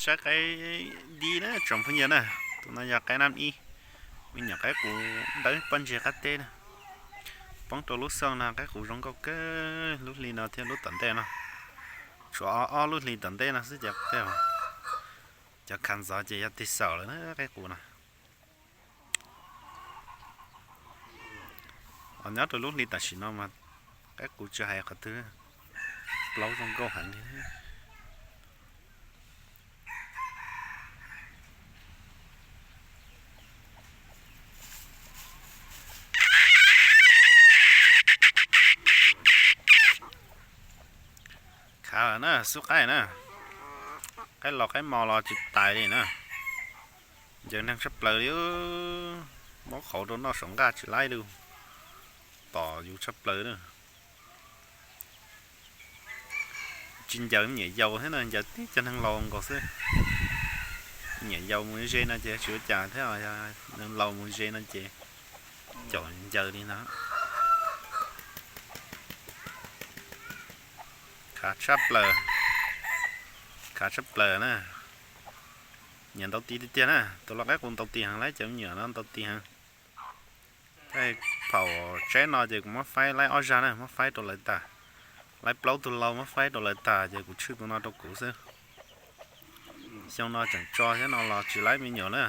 Saib qaib dib na tsoom phooj ywg na, tus no yog qaib nab ib, me nyuam qaib qus ntawd pob ntseg qab teb na. Poob rau lub xyooj no qaib qus zoo nkauj kawg, lub hli no thiab lub tom ntej no. Tshuav ob lub hli tom ntej no xwb ces tej, cov khav ntxov ces yog tig xaus lawm na qaib qus no. Os, nyob rau lub hli tam sim no mas qaib qus tsis hais qhov twg, plaub zoo nkauj heev li. Khav lawm na, xub qaib na, qaib los qaib mos los tsis tais li na. Ncaws neeg tshaj plaws li, muab qhauv rau noj saum nqaj tsis laib li, tom yus tshaj plaws na. Tsis ncaws me nyuam yaus thiab na, ncaws tib cov neeg laus nkaus xwb. Me nyuam yaus mus ze no ces tsis ua cas thiab, neeg laus mus ze no ces caum ncaws li no. Khav tshaj plaws, khav tshaj plaws na. Nyiam ntaus tis tiag tiag na, tus lau qaib qus ntaus tis heev, laib cov me nyuam no ntaus tis heev. Tej thaum tsaib no ces kuv muab faib laib ob zag na, muab faib rau lawv tas. Laib plaub tug lau muab faib rau lawv tas ces kuv tshwj tus no rau kuv xwb. Xyoo no tseem tso thiab no los tsis laib me nyuam na.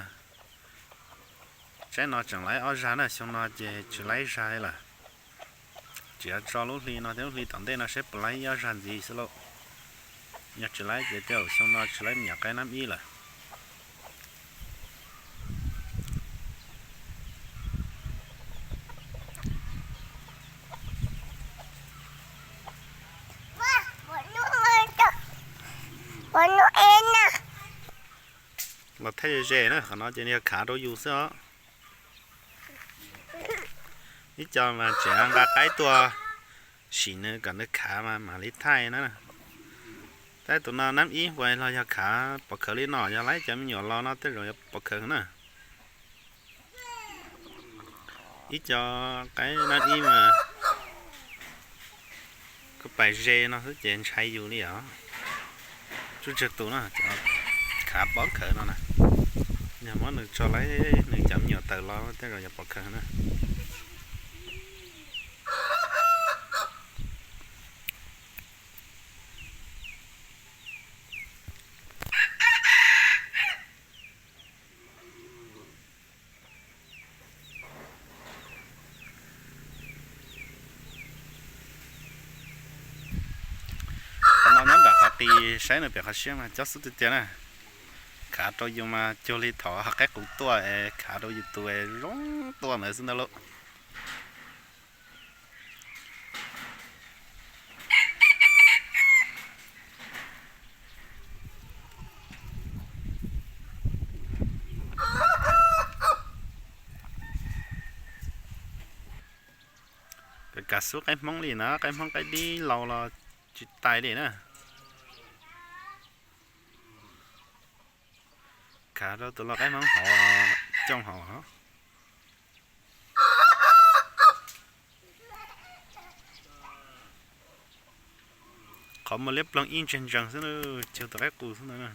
Tsaib no tseem laib ob zag na, xyoo no ces tsis laib zag li lawm. Tseem tso lub hli no thiab lub hli tom ntej no saib puas laib ib ob zag ntxiv xwb lauj. Yog tsis laib ces tej zaum xyoo no tsis laib me nyuam qaib nab ib lawm. Los thaij ze ze na, qhov no ces nws yog khav rau yus xwb os. Ib co mas tseem nqa qaib tuaj sim nws kom nws khav mas mam li thaij na. Tab tus no nab ib ua los yog khav pov khawv li no, yog laib cov me nyuam los no tej zaum yuav pov khawv na. Ib co qaib nab ib mas kuj pais ze no xwb ces ntshai yus li os. Tsuj tsawg tus no, khav pov khawv no na. Yog muab nws tso laib nws cov me nyuam tawm los tej zaum yuav pov khawv na. Qhov no nyob nram qhov qis, saib nws pem qhov siab mas cob xub tiag tiag na. Khav rau yus mas cuag li thaum qaib qus tuaj es khav rau yus tus zoo tuaj ntawd xwb ntag lauj. Kav xub qaib Hmoob li na, qaib Hmoob qaib dib laus los tsis tais li na. Khav rau tus lau qaib Hmoob hauv, cooj hauv. Qhov muag liab ploog ib ntseeg ntsees xwb, cuag tus qaib qus xwb ntag.